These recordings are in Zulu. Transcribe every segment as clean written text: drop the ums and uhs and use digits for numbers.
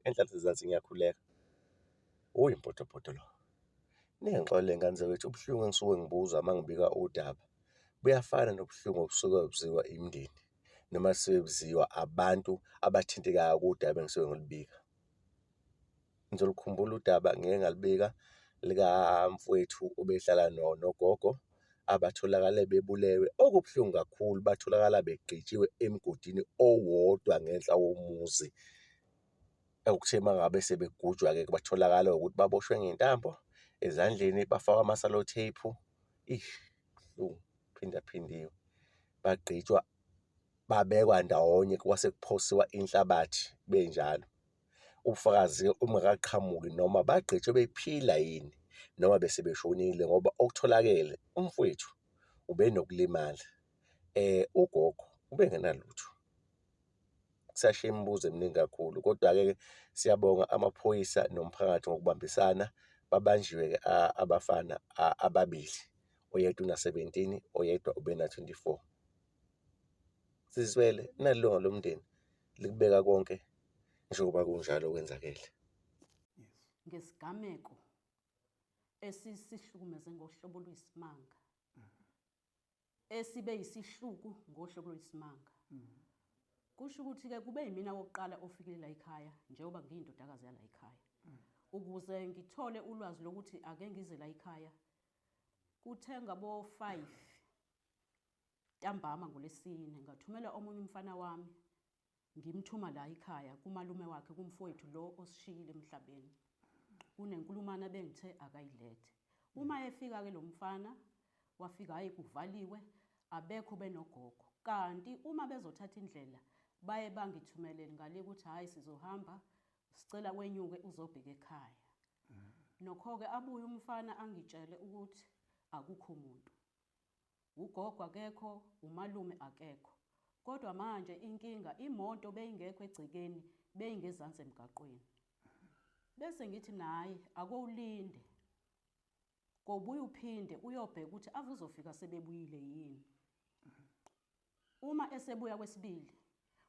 Enhla nasezansi ngiyakhuleka. Uyimpotopoto lo. Ningixolele ngane zakwethu, ubuhlungu engisuke ngibuzwa uma ngibika udaba buyafana nobuhlungu obusuke buziwa imindeni noma suke buziwa abantu abathintekayo kudaba engisuke ngilubika. Nizolukhumbula udaba ngike ngalubika lika mfowethu obehlala nogogo abatholakale bebulewe. Okubuhlungu kakhulu, batholakala begqitshiwe emgodini owodwa ngenhla womuzi. Okuthe uma ngabe sebegujwa-ke batholakala ukuthi baboshwe ngeyintambo, ezandleni bafakwe ama-cellotape. Eish, kubuhlungu kuphindaphindiwe. Bagqitshwa, babekwa ndawonye kwase kuphosiwa inhlabathi benjalo. Ubufakazi-ke obungakaqhamuki noma bagqitshwe bephila yini noma bese beshonile ngoba okutholakele umfowethu ubenokulimala, ugogo ubengenalutho. Kusashiya imibuzo eminingi kakhulu, kodwa-ke siyabonga amaphoyisa nomphakathi ngokubambisana, babanjiwe-ke abafana ababili, oyedwa una-17, oyedwa ubena-24. Sizwele nali ilunga lomndeni likubeka konke njengoba kunjalo kwenzakele. Ngesigameko esisihlukumeze ngohlobo oluyisimanga, esibe yisihluku ngohlobo oluyisimanga. Kusho ukuthi-ke kube yimina wokuqala ofikile la ekhaya, njengoba ngiyindodakazi yala ekhaya. Ukuze ngithole ulwazi lokuthi ake ngize la ekhaya, kuthe ngabo-5 ntambama ngoLwesine ngathumela omunye umfana wami, ngimthuma la ekhaya kumalume wakhe, kumfowethu lo osishiyile emhlabeni. Kunenkulumana bengithe akayilethe. Uma efika-ke lo mfana, wafika hhayi kuvaliwe, abekho benogogo. Kanti uma bezothatha indlela, baye bangithumelele ngale ukuthi hhayi sizohamba, sicela wenyuke uzobheka ekhaya. Nokho-ke abuye umfana angitshele ukuthi akukho muntu. Ugogo akekho, umalume akekho. Kodwa manje inkinga imoto beyingekho egcekeni, beyingezansi emgaqweni. Bese ngithi naye akowulinde. Kobuya uphinde uyobheka ukuthi ave uzofika sebebuyile yini. Uma esebuya kwesibili,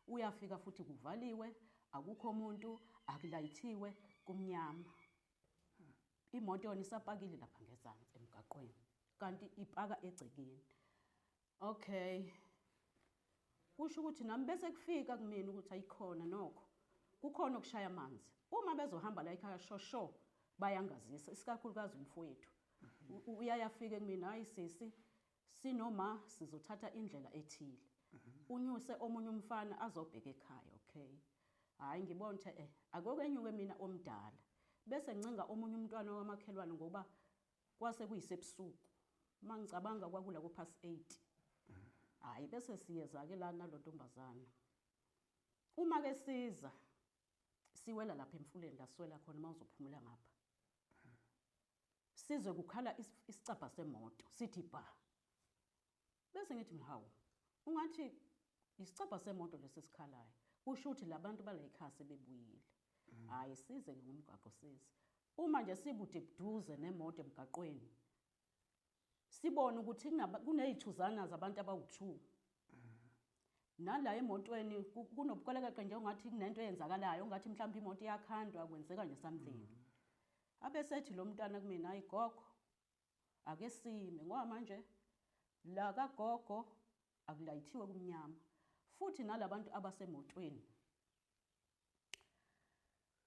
uyafika futhi kuvaliwe, akukho muntu, akulayithiwe, kumnyama. Imoto yona isapakile lapha ngezansi emgaqweni, kanti ipaka egcekeni. Okay. Kusho ukuthi nami bese kufika kumina ukuthi ayikhona nokho. Kukhona okushaya amanzi. Uma bezohamba la ekhaya shosho bayangazisa, isikakhulukazi umfowethu. Uyayafika kumina, hayi sisi, sinoma sizothatha indlela ethile. Unyuse omunye umfana azobheka ekhaya, okay. Hayi ngibona ukuthi akokenyuke mina omdala. Bese ngincenga omunye umntwana wamakhelwane ngoba kwase kuyisebusuku. Mangicabanga kwakula ku past 8. Hayi bese siyeza ke lana lo ntombazana. Uma ke siza siwela lapha emfuleni la siwela khona mawuzophumula ngapha. Sizwe kukhala isicabha semoto sithi ba. Bese ngithi mhawu, ungathi isicabha semoto lesi sikhalayo. Kusho ukuthi labantu bala ekhaya sebebuyile. Hayi size ke ngomgwaqo size. Uma nje sikude buduze nemoto emgaqweni, sibone ukuthi kuney'thuzana zabantu abawu-2. Nala emotweni kunobukwelekeqe nje ongathi kunento eyenzakalayo, ongathi mhlawumbe imoto iyakhandwa, kwenzeka nje something. Abesethi lo mntwana kumina, hayi gogo, ake sime ngoba manje la kagogo akulayithiwe kumnyama. Futhi nalabantu abasemotweni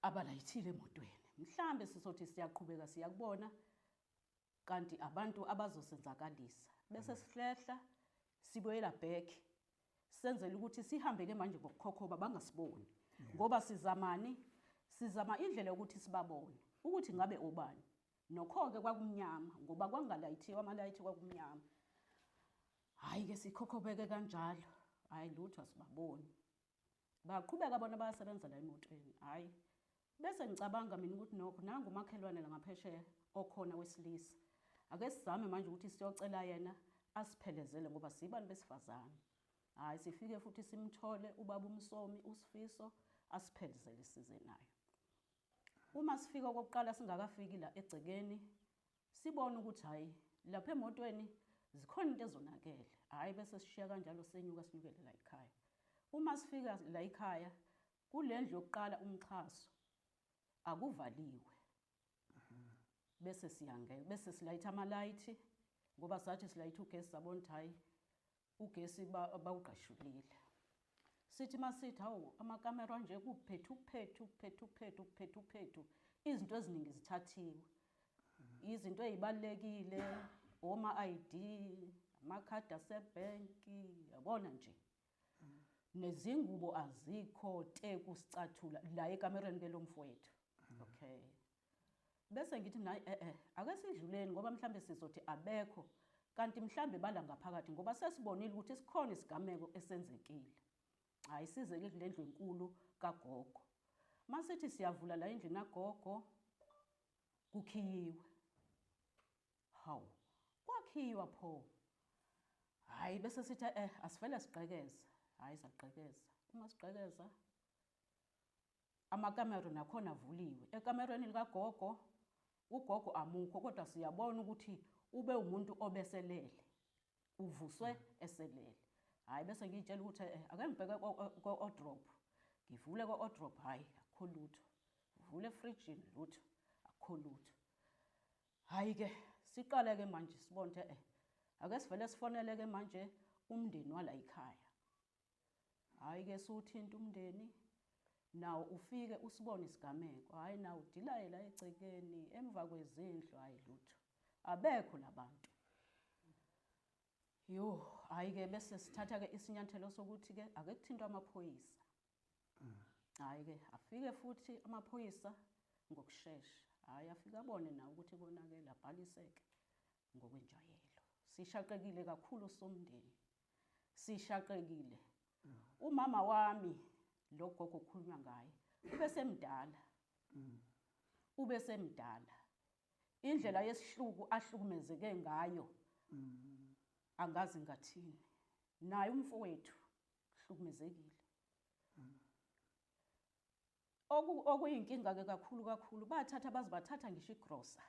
abalayithile emotweni. Mhlambe sizothi siyaqhubeka siyakubona kanti abantu abazosenzakalisa. Bese sihlehla sibuyela back senzele ukuthi sihambe ke manje ngokukhokhoba bangasiboni. Ngoba sizamani? Sizama indlela yokuthi sibabone ukuthi ngabe obani. Nokho ke kwakumnyama ngoba kwangalayithiwa amalayithi kwakumnyama. Hayi ke sikhokhobeke kanjalo. Hayi lutho asibaboni. Baqhubeka bona bayasebenza la emotweni. Hayi bese ngicabanga mina ukuthi nokho nangu umakhelwane la ngaphesheya okhona wesilisa. Ake sizame manje ukuthi siyocela yena asiphelezele ngoba sibantu besifazane. Hayi sifike futhi simthole ubaba uMsomi uSifiso asiphelezele size naye. Uma sifika okokuqala singakafiki la egcekeni sibone ukuthi hayi lapha emotweni zikhona into ezonakele. Hayi bese sishiya kanjalo senyuka sinyukele la ekhaya. Uma sifika la ekhaya kulendlu yokuqala umxhaso. Akuvaliwe. Bese siyangena, bese silayitha amalayithi ngoba sathi silayitha ugesi sabona ukuthi hhayi ugesi bawugqashulile. Sithi masithi hawu amakamera nje kuphethu phethu phethu phethu phethu phethu, izinto eziningi zithathiwe. Izinto ey'balulekile, oma-I_D, amakhadi asebhenki, yabona nje. Nezingubo azikho te kusicathula la ekamereni ke lomfowethu. Okay. Bese ngithi mina ake sidluleni ngoba mhlambe sizothi abekho kanti mhlambe bala ngaphakathi ngoba sesibonile ukuthi sikhona isigameko esenzekile. Hayi size ke kule ndlu enkulu kagogo. Masithi siyavula la endlini kagogo kukhiyiwe. Hawu, kwakhiywa pho. Hayi bese sithi asivele sigqekeze. Hayi saqhekeza. Uma sigqekeza amakamero nakhona avuliwe. Ekamerweni likagogo ugogo amukho kodwa siyabona ukuthi ube umuntu obeselele. Uvuswe eselele. Hayi bese ngiyitshela ukuthi ake ngibheke ko-wardrobe. Ngivule ko-wardrobe, hayi akukho lutho. Ngivule efrijini lutho, akukho lutho. Hayi ke siqale ke manje sibone ukuthi ake sivele sifonele ke manje umndeni wala ekhaya. Hayi ke siwuthinta umndeni nawo ufike usibone isigameko. Hayi nawo udilaye la egcekeni emva kwezindlu, hayi lutho. Abekho labantu. Yo, hayi ke bese sithatha ke isinyathelo sokuthi ke ake kuthintwe amaphoyisa. Hayi ke afike futhi amaphoyisa ngokushesha. Hayi afike abone nawo ukuthi konakele, abhaliseke ngokwenjwayelo. Sishaqekile kakhulu somndeni. Sishaqekile. Umama wami lo gogo okhulunywa ngaye ubesemdala. Ubesemdala. Indlela yesihluku ahlukumezeke ngayo angazi ngathini. Naye umfowethu uhlukumezekile. Okuyinkinga ke kakhulu kakhulu bathatha baze bathatha ngisho igrosa.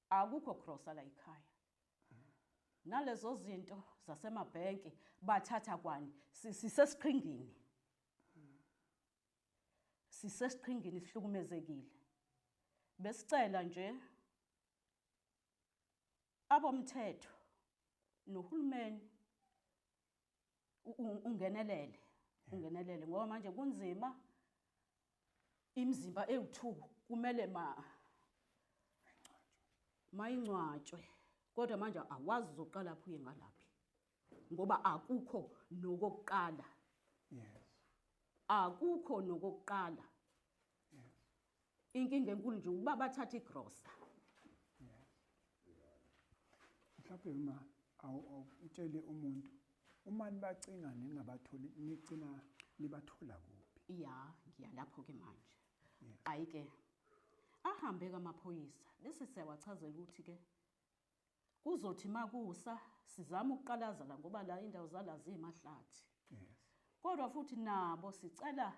Akukho grosa la ekhaya. Nalezo zinto zasemabhenki bathatha kwani, sisesiqhingini. Sisesiqhingini sihlukumezekile. Besicela nje abomthetho nohulumeni ungenelele, ungenelele ngoba manje kunzima. Imizimba ewu2 kumele mayingcwatshwe, kodwa manje awazi uzoqala phi uye ngalaphi ngoba akukho nokokuqala. Akukho nokokuqala. Inkinga enkulu nje ukuba bathathe igrosa. Mhlawumbe uma utshele umuntu uma nibacinga ningabatholi, nigcina nibathola kuphi? Ya, ngiya lapho ke manje. Hayi ke ahambe kamaphoyisa bese siyawachazela ukuthi ke kuzothi makusa sizama ukuqalaza la ngoba la indawo zala zimahlathi. Kodwa futhi nabo sicela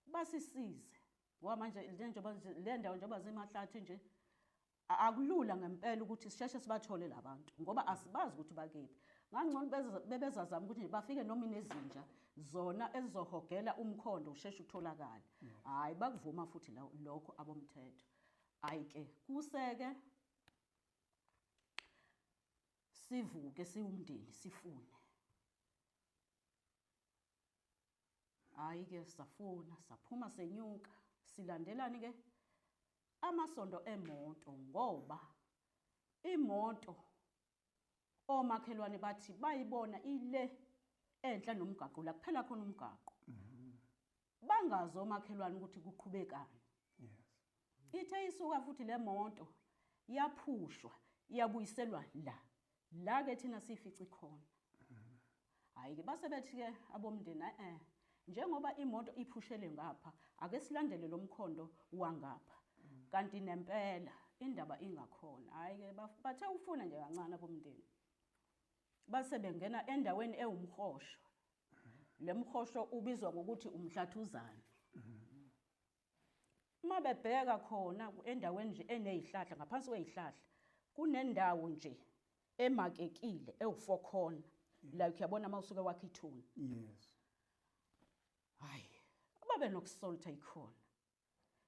basisize ngoba manje le ndawo njengoba zimahlathi nje akulula ngempela ukuthi sisheshe sibathole labantu ngoba asibazi ukuthi bakephi. Ngangcono bebezazama ukuthi bafike noma inezinja zona ezizohogela umkhondo usheshe utholakale. Hayi bakuvuma futhi lokho abomthetho. Hayi ke kuseke sivuke siwumndeni sifune. Hayi ke safuna saphuma senyuka silandelani ke amasondo emoto ngoba imoto omakhelwane bathi bayibona ile enhla nomgaqo la kuphela khona umgaqo. Bangazi omakhelwane ukuthi kuqhubekani. Ithe isuka futhi le moto yaphushwa yabuyiselwa la. La ke thina sifice khona. Hayi ke base bethi ke abomndeni njengoba imoto iphushele ngapha ake silandele lo mkhondo wangapha. Kanti nempela indaba ingakhona. Hayi ke bathe ufuna nje kancane abomndeni. Base bengena endaweni ewumhosho. Le mhosho ubizwa ngokuthi umhlathuzane. Uma bebheka khona endaweni nje enezihlahla, ngaphansi kwezihlahla kunendawo nje emakekile ewu4 corner. Like uyabona uma usuke wakha ithuna. Hayi, babe nokusolta ikhona.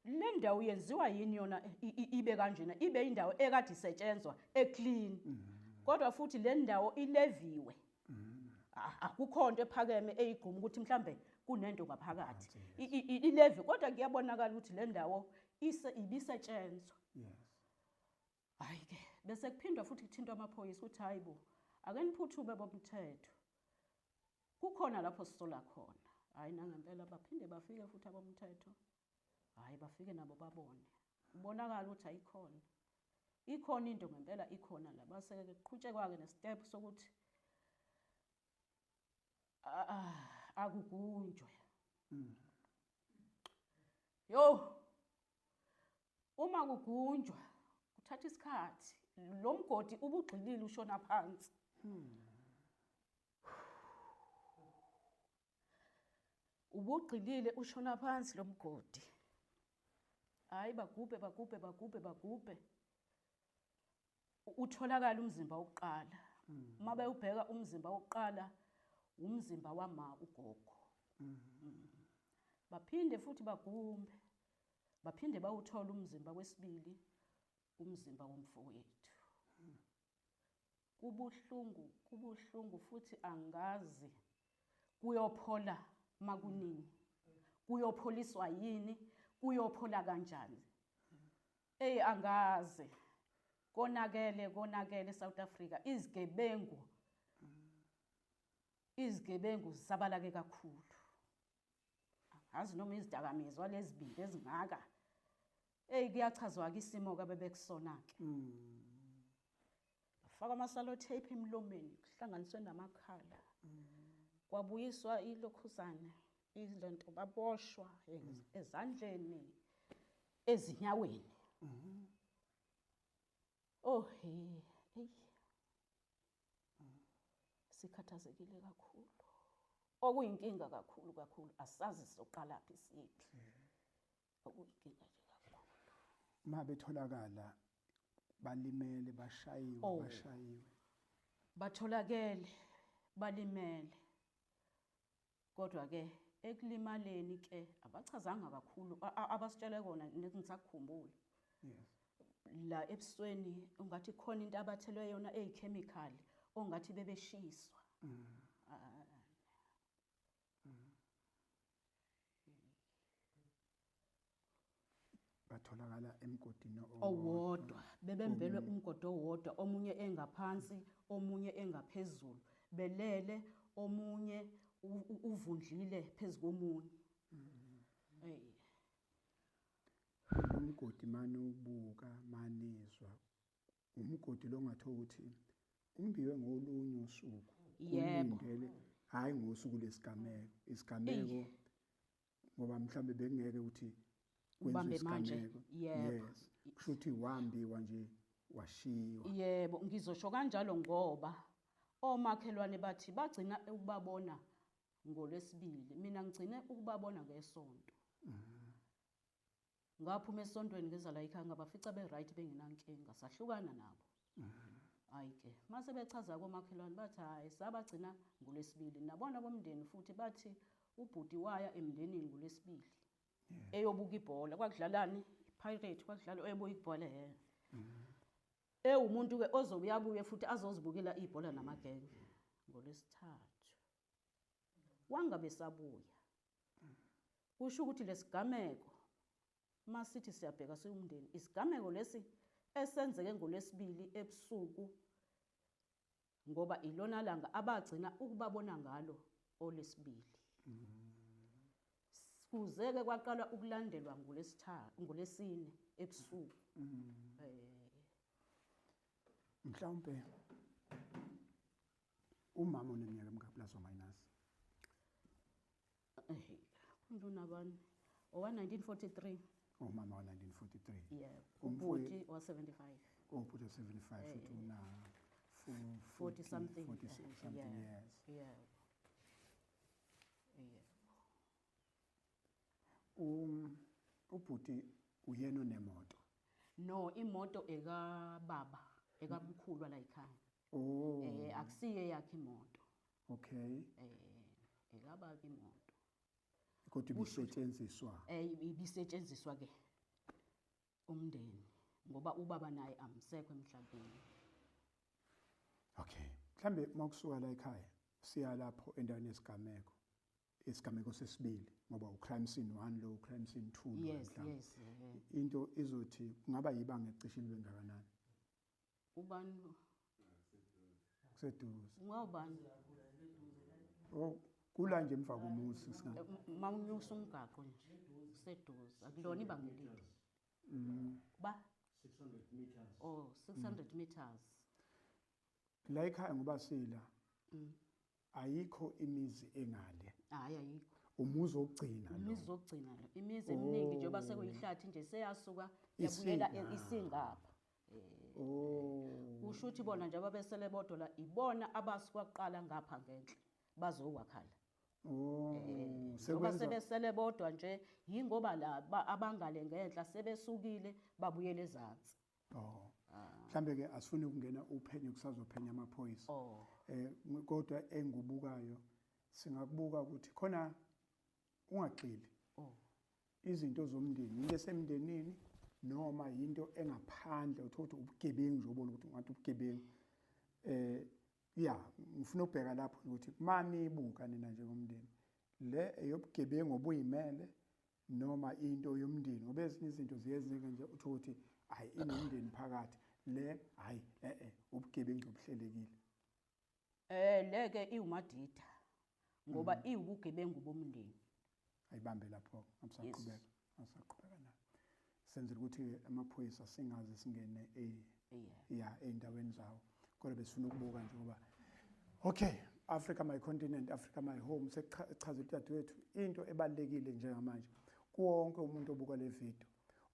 Le ndawo yenziwa yini yona ibe kanjena, ibe indawo ekade isetshenzwa eclean, kodwa futhi le ndawo ileviwe, akukho nto ephakeme eyigquma ukuthi mhlambe kunento ngaphakathi. Ilevi, kodwa kuyabonakala ukuthi le ndawo ibisetshenzwa. Hayi ke, bese kuphindwa futhi kuthintwa amaphoyisa ukuthi hayi bo, ake niphuthume bomthetho, kukhona lapho sisola khona. Hayi nangempela baphinde bafike futhi abomthetho, hayi bafike nabo babone, kubonakala ukuthi ayikhona, ikhona into ngempela, ikhona la. Base-ke kuqhutshekwa-ke nestep sokuthi akugunjwe. Yo, uma kugunjwa kuthatha isikhathi, lo mgodi ubugxilile ushona phansi. Ubugxilile ushona phansi lo mgodi. Hayi bagubhe bagubhe bagubhe bagubhe, utholakala umzimba wokuqala. Uma bewubheka umzimba wokuqala, umzimba wama ugogo. Baphinde futhi bagumbe, baphinde bawuthola umzimba wesibili, umzimba womfowethu. Kubuhlungu, kubuhlungu futhi angazi kuyophola makunini, kuyopholiswa yini, kuyophola kanjani. Ey angazi, konakele, konakele eSouth Africa. Izigebengu zisabalake kakhulu. Angazi noma izidakamizwa lezi bintu ezingaka. Ey kuyachazwa ke isimo ke bebekusona ke. Bafaka ama tape emlomeni, kuhlanganiswe namakhala. Kwabuyiswa ilokhuzana, izilento, baboshwa ezandleni, ezinyaweni. Oh hey, hey. Sikhathazekile kakhulu. Okuyinkinga kakhulu kakhulu, asazi sizoqala phi siphi. Okuyinkinga nje kakhulu. Uma betholakala balimele, bashayiwe, bashayiwe. Batholakele, balimele. Kodwa ke ekulimaleni ke abachazanga kakhulu, abasitshele kona ngisakukhumbula. La ebusweni ungathi khona into abathelwe yona eyichemical, ongathi bebeshiswa. Batholakala emgodini owodwa, bebembelwe umgodi owodwa, omunye engaphansi, omunye engaphezulu, belele, omunye uvundlile phezu komunye. Umgodi manje ubuka manizwa, umgodi lo ngatho ukuthi umbiwe ngolunye usuku. Yebo. Hayi ngosuku lesigameko, isigameko ngoba mhlambe bekungeke ukuthi ubambe manje. Yebo. Kusho ukuthi wambiwa nje washiywa. Yebo, ngizosho kanjalo ngoba omakhelwane bathi bagcina ukubabona ngolwesibili, mina ngigcine ukubabona ngesonto. Ngaphuma esontweni ngeza la ekhaya, ngabafica be right bengenankinga, sahlukana nabo. Hayi ke, mase bechaza komakhelwane bathi hayi sabagcina ngolwesibili. Nabona bomndeni futhi bathi ubhuti waya emndenini ngolwesibili eyobuka ibhola. Kwakudlalani? Pirate, kwakudlala eyobuka ibhola. Ewumuntu ke ozobuya abuye futhi azozibukela ibhola namagenge ngolwesithathu. Wangabe sabuya. Kusho ukuthi lesigameko masithi siyabheka siwumndeni, isigameko lesi esenzeke ngolwesibili ebusuku, ngoba ilona langa abagcina ukubabona ngalo olwesibili. Kuzeke kwaqala ukulandelwa ngolwesithathu, ngolwesine ebusuku. Mhlawumbe umama oneminyaka emingaki plus or minus? Unabani? Owa 1943. Umama wa 1943. Yebo. Ubhuti wa 75. Ubhuti wa 75 futhi una 40 something. 40 something years. Yeah. Yeah. Ubhuti uyena onemoto? No, imoto ekababa, ekamkhulu la ekhaya. Oh. Akusiye yakhe imoto. Okay. Ekababa imoto. Kodwa ibisetshenziswa? Ibisetshenziswa ke. Umndeni, ngoba ubaba naye amsekho emhlabeni. Okay. Mhlambe makusuka la ekhaya siya lapho endaweni yesigameko. Isigameko sesibili, ngoba u-crime scene 1 lo, crime scene 2 lo. Mhlawumbe. Yes. Into izothi kungaba yibanga ecishile bengakanani? Ubani? Kuseduze. Ungawubani? Oh, kula nje emva komuzi singa. Mawunyusa umgaqo nje kuseduze, akulona ibanga elide. Ba 600 meters. Oh, 600 meters. La ekhaya ngoba sila. Ayikho imizi engale. Hayi, ayikho. Umuzi wokugcina lo. Imizi wokugcina lo. Imizi eminingi njengoba sekuyihlathi nje seyasuka yabuyela isingapha. Oh. Usho ukuthi bona nje ababesele bodwa la ibona abasuka kuqala ngapha ngenhla bazowakhala. Oh, Njengoba sekwenza sebesele bodwa nje yingoba la abangale ngenhla sebesukile babuyele ezansi. Oh. Mhlambe ke asifuni ukungena uphenyo, kusazophenya amaphoyisa. Oh. Kodwa engubukayo singakubuka ukuthi khona ungagxili. Oh. Izinto zomndeni, into esemndenini noma into engaphandle uthola ukuthi ubugebengu nje, ubona ukuthi ungathi ubugebengu. Ya, ngifuna ukubheka lapho ukuthi manibuka nina njengomndeni le eyobugebengu obuyimele noma into yomndeni, ngoba ezinye izinto ziyenzeka nje uthola ukuthi hayi inomndeni phakathi, le hayi ubugebengu obuhlelekile. Leke iwumadida ngoba iwubugebengu bomndeni. Ayibambe lapho, ngisaqhubeka, ngisaqhubeka na. Senzela ukuthi amaphoyisa singaze singene ya endaweni zawo. Kodwa besifuna ukubuka nje ngoba okay, Africa my continent, Africa my home, sekuchaza udadewethu into ebalekile njengamanje kuwonke umuntu obuka le video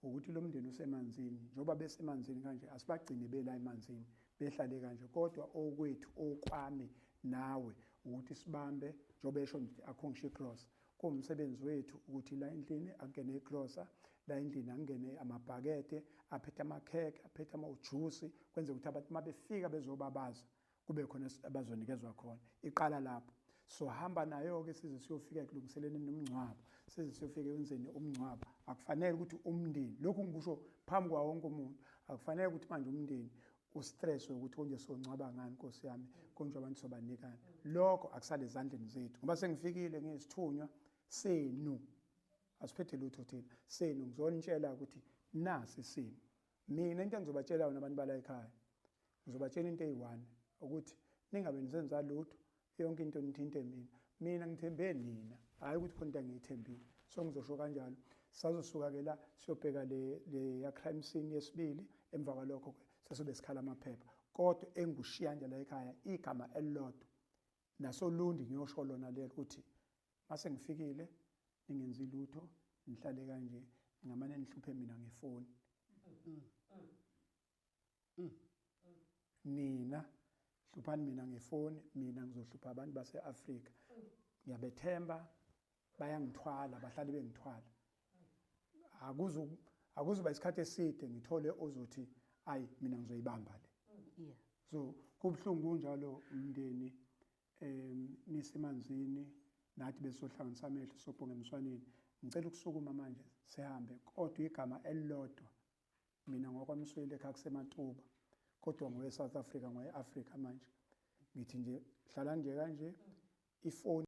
ukuthi lo mndeni usemanzini, njengoba besemanzini kanje asibagcine bela emanzini behlale kanje, kodwa okwethu okwami nawe ukuthi sibambe njengoba esho nje akho ngisho icross, kuwumsebenzi wethu ukuthi la endlini akungene icrosser, la endlini akungene amabhakede aphethe amakhekhe aphethe amajuice, kwenze ukuthi abantu mabefika bezobabaza kube khona abazonikezwa khona. Iqala lapho, so hamba nayo ke size siyofika ekulungiseleni nomngcwabo, size siyofika ekwenzeni umngcwabo. Akufanele ukuthi umndeni, lokhu ngikusho phambi kwawo wonke umuntu, akufanele ukuthi manje umndeni ustress ukuthi konje songcwaba ngani Nkosi yami, konje abantu sobanikana. Lokho akusale ezandleni zethu, ngoba sengifikile ngiyisithunywa senu, asiphethe lutho thina senu. Ngizonitshela ukuthi nasi isimo. Mina into engizobatshela yona abantu bala ekhaya, ngizobatshela into eyi-1 ukuthi ningabe nisenza lutho, yonke into nithinte mina. Mina ngithembe nina, hayi ukuthi khona into engiyithembile. So ngizosho kanjalo. Sazosuka ke la siyobheka le ya crime scene yesibili, emva kwalokho ke sesobe sikhala amaphepha. Kodwa engushiya nje la ekhaya igama elilodwa nasolundi ngiyosho lona lelo ukuthi mase ngifikile ningenzi lutho, nihlale kanje, ngingamane nihluphe mina ngefoni. Nina hluphani mina ngefoni, mina ngizohlupha abantu base-Afrika. Ngiyabethemba, bayangithwala, bahlale bengithwala. Akuzuba isikhathi eside ngithole ozothi ayi mina ngizoyibamba le. So kubuhlungu kunjalo umndeni, nisemanzini nathi besohlanganisa amehlo sobhonge emswaneni. Ngicela ukusukuma manje sihambe, kodwa igama elilodwa mina ngokwamsweli ekhaya kuseMatuba, kodwa ngowe South Africa, ngowe Africa manje. Ngithi nje hlala nje kanje, ifoni